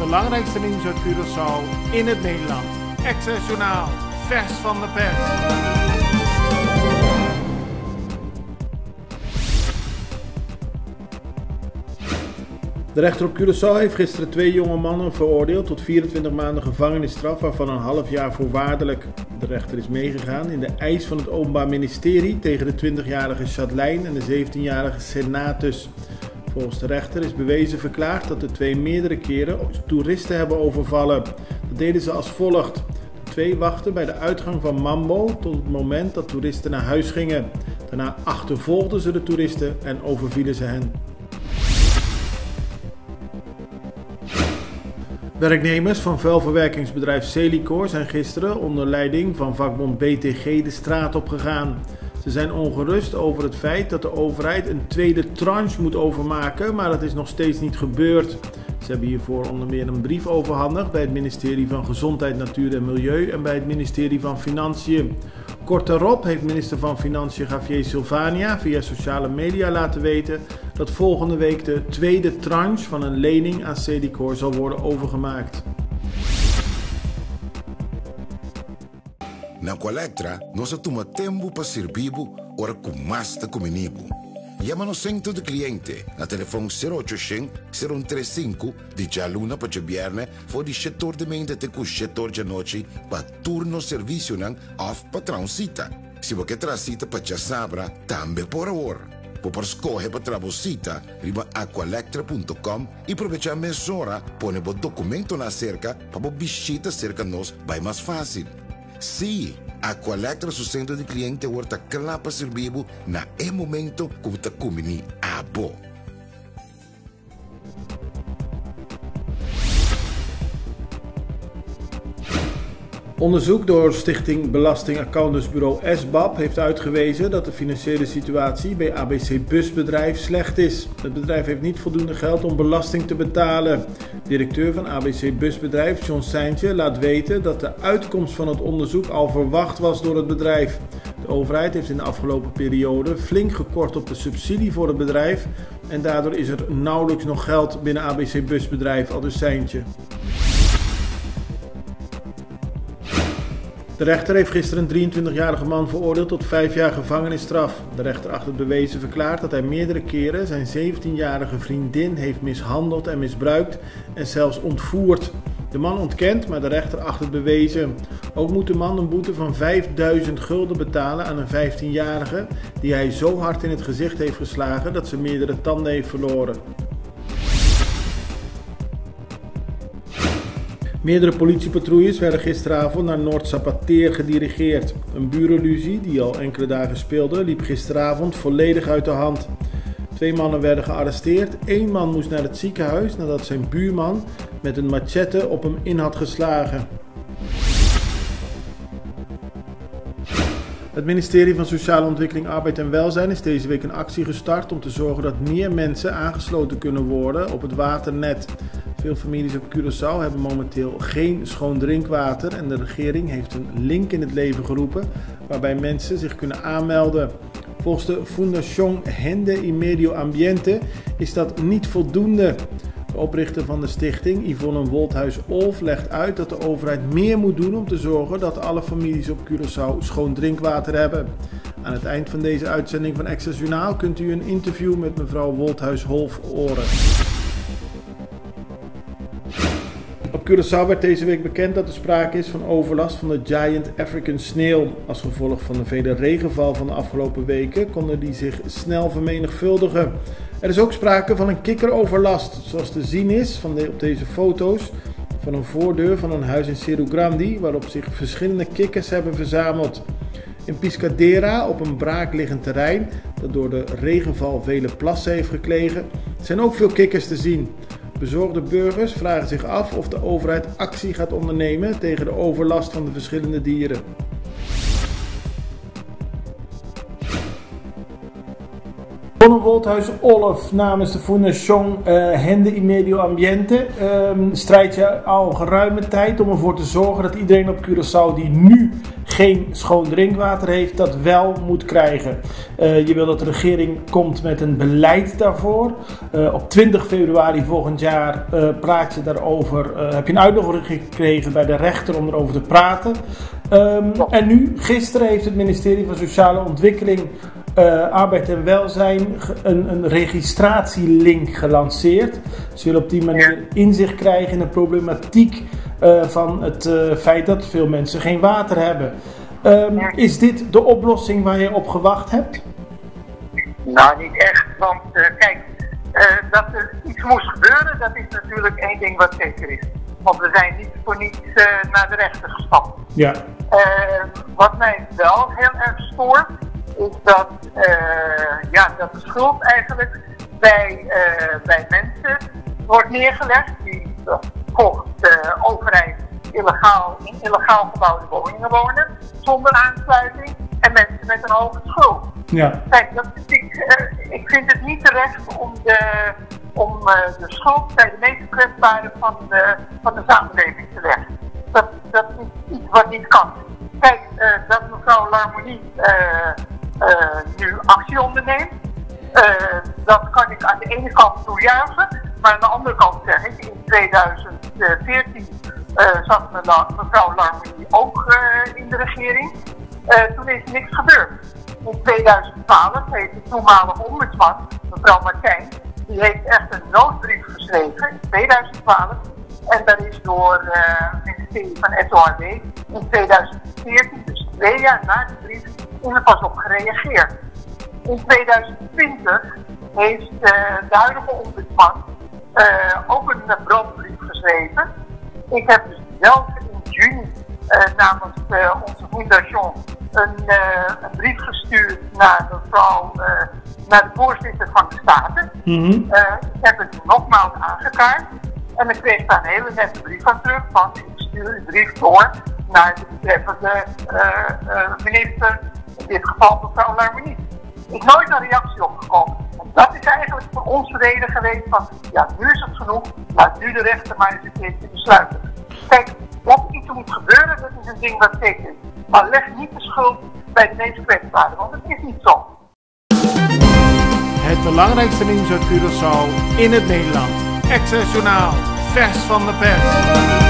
belangrijkste nieuws uit Curaçao in het Nederlands. Extra Journaal, vers van de pers. De rechter op Curaçao heeft gisteren twee jonge mannen veroordeeld tot 24 maanden gevangenisstraf, waarvan een half jaar voorwaardelijk. De rechter is meegegaan in de eis van het Openbaar Ministerie tegen de 20-jarige Chatelain en de 17-jarige Senatus. Volgens de rechter is bewezen verklaard dat de twee meerdere keren toeristen hebben overvallen. Dat deden ze als volgt. De twee wachten bij de uitgang van Mambo tot het moment dat toeristen naar huis gingen. Daarna achtervolgden ze de toeristen en overvielen ze hen. Werknemers van vuilverwerkingsbedrijf Selikor zijn gisteren onder leiding van vakbond BTG de straat op gegaan. Ze zijn ongerust over het feit dat de overheid een tweede tranche moet overmaken, maar dat is nog steeds niet gebeurd. Ze hebben hiervoor onder meer een brief overhandigd bij het ministerie van Gezondheid, Natuur en Milieu en bij het ministerie van Financiën. Kort daarop heeft minister van Financiën Javier Silvania via sociale media laten weten dat volgende week de tweede tranche van een lening aan Selikor zal worden overgemaakt. Na Aqualectra, nos a tuma tempu pa sirbi bo ora ku mas ta kumini bo. Yama nos sentro di kliente na telefòn sero ocho shen, sero un tres sinku di djaluna pa djabièrnè for di shetor di meinta te ku shetor djanochi pa tur nos servisionan òf pa traha un sita. Si bo ke traha sita pa djasabra, tambe por awor. Bo por skohe pa traha bo sita riba aqualectra punto com i probechá mesora pone bo dokumentonan aserka pa bo bishita serka nos bai mas fásil. Sí, Aqualectra su sentro di kliente awor ta kla pa sirbi bo na e momento ku bo ta kumbiní abo. Onderzoek door Stichting Belastingaccountantsbureau SBAB heeft uitgewezen dat de financiële situatie bij ABC Busbedrijf slecht is. Het bedrijf heeft niet voldoende geld om belasting te betalen. Directeur van ABC Busbedrijf, John Seintje, laat weten dat de uitkomst van het onderzoek al verwacht was door het bedrijf. De overheid heeft in de afgelopen periode flink gekort op de subsidie voor het bedrijf en daardoor is er nauwelijks nog geld binnen ABC Busbedrijf, aldus Seintje. De rechter heeft gisteren een 23-jarige man veroordeeld tot 5 jaar gevangenisstraf. De rechter acht het bewezen verklaard dat hij meerdere keren zijn 17-jarige vriendin heeft mishandeld en misbruikt en zelfs ontvoerd. De man ontkent, maar de rechter acht het bewezen. Ook moet de man een boete van 5000 gulden betalen aan een 15-jarige die hij zo hard in het gezicht heeft geslagen dat ze meerdere tanden heeft verloren. Meerdere politiepatrouilles werden gisteravond naar Noord-Zapateer gedirigeerd. Een burenruzie die al enkele dagen speelde, liep gisteravond volledig uit de hand. 2 mannen werden gearresteerd. 1 man moest naar het ziekenhuis nadat zijn buurman met een machete op hem in had geslagen. Het ministerie van Sociale Ontwikkeling, Arbeid en Welzijn is deze week een actie gestart om te zorgen dat meer mensen aangesloten kunnen worden op het waternet. Veel families op Curaçao hebben momenteel geen schoon drinkwater en de regering heeft een link in het leven geroepen waarbij mensen zich kunnen aanmelden. Volgens de Fundación Hende y Medio Ambiente is dat niet voldoende. De oprichter van de stichting, Yvonne Wolthuis-Olf, legt uit dat de overheid meer moet doen om te zorgen dat alle families op Curaçao schoon drinkwater hebben. Aan het eind van deze uitzending van Extra Journaal kunt u een interview met mevrouw Wolthuis-Holf horen. Op Curaçao werd deze week bekend dat er sprake is van overlast van de Giant African Snail. Als gevolg van de vele regenval van de afgelopen weken konden die zich snel vermenigvuldigen. Er is ook sprake van een kikkeroverlast, zoals te zien is op deze foto's van een voordeur van een huis in Seru Grandi, waarop zich verschillende kikkers hebben verzameld. In Piscadera, op een braakliggend terrein dat door de regenval vele plassen heeft gekregen, zijn ook veel kikkers te zien. Bezorgde burgers vragen zich af of de overheid actie gaat ondernemen tegen de overlast van de verschillende dieren. Bonne Wolthuis Olf namens de Fundación Hende y Medio Ambiente strijd je al geruime tijd om ervoor te zorgen dat iedereen op Curaçao die nu geen schoon drinkwater heeft, dat wel moet krijgen. Je wil dat de regering komt met een beleid daarvoor. Op 20 februari volgend jaar praat je daarover. Heb je een uitnodiging gekregen bij de rechter om erover te praten. En nu, gisteren heeft het ministerie van Sociale Ontwikkeling, Arbeid en Welzijn een registratielink gelanceerd. Ze willen op die manier inzicht krijgen in de problematiek van het feit dat veel mensen geen water hebben. Is dit de oplossing waar je op gewacht hebt? Nou, niet echt. Want kijk, dat er iets moest gebeuren, dat is natuurlijk één ding wat zeker is. Want we zijn niet voor niets naar de rechter gestapt. Ja. Wat mij wel heel erg stoort, is dat, ja, dat de schuld eigenlijk bij mensen wordt neergelegd die volgens de overheid illegaal, in illegaal gebouwde woningen wonen, zonder aansluiting, en mensen met een hoge schuld. Ja. Kijk, dat vind ik vind het niet terecht om de schuld bij de meest kwetsbaren van de samenleving te leggen. Dat is iets wat niet kan. Kijk, dat mevrouw Larmonie nu actie onderneemt, dat kan ik aan de ene kant toejuichen, maar aan de andere kant zeg ik, in 2014 zat mevrouw Larmonie ook in de regering. Toen is niks gebeurd. In 2012 heeft de toenmalige ombudsman, mevrouw Martijn, die heeft echt een noodbrief geschreven in 2012. En daar is door het ministerie van SOAW in 2014, dus 2 jaar na die brief, is er pas op gereageerd. In 2020 heeft de huidige ombudsman ook een brandbrief geschreven. Ik heb dus zelf in juni namens onze fondation een brief gestuurd naar mevrouw, naar de voorzitter van de Staten. Ik heb het nogmaals aangekaart. En ik kreeg daar een hele nette brief van terug van ik stuur een brief door naar de betreffende minister, in dit geval mevrouw Larmonie. Er is nooit een reactie opgekomen. En dat is eigenlijk voor ons de reden geweest van, ja, nu is het genoeg, laat nu de rechter maar eens een keertje besluiten. Kijk, dat iets moet gebeuren, dat is een ding wat zeker is. Maar leg niet de schuld bij de meest kwetsbaren, want het is niet zo. Het belangrijkste nieuws uit Curaçao in het Nederland. Access Journaal, vers van de pers.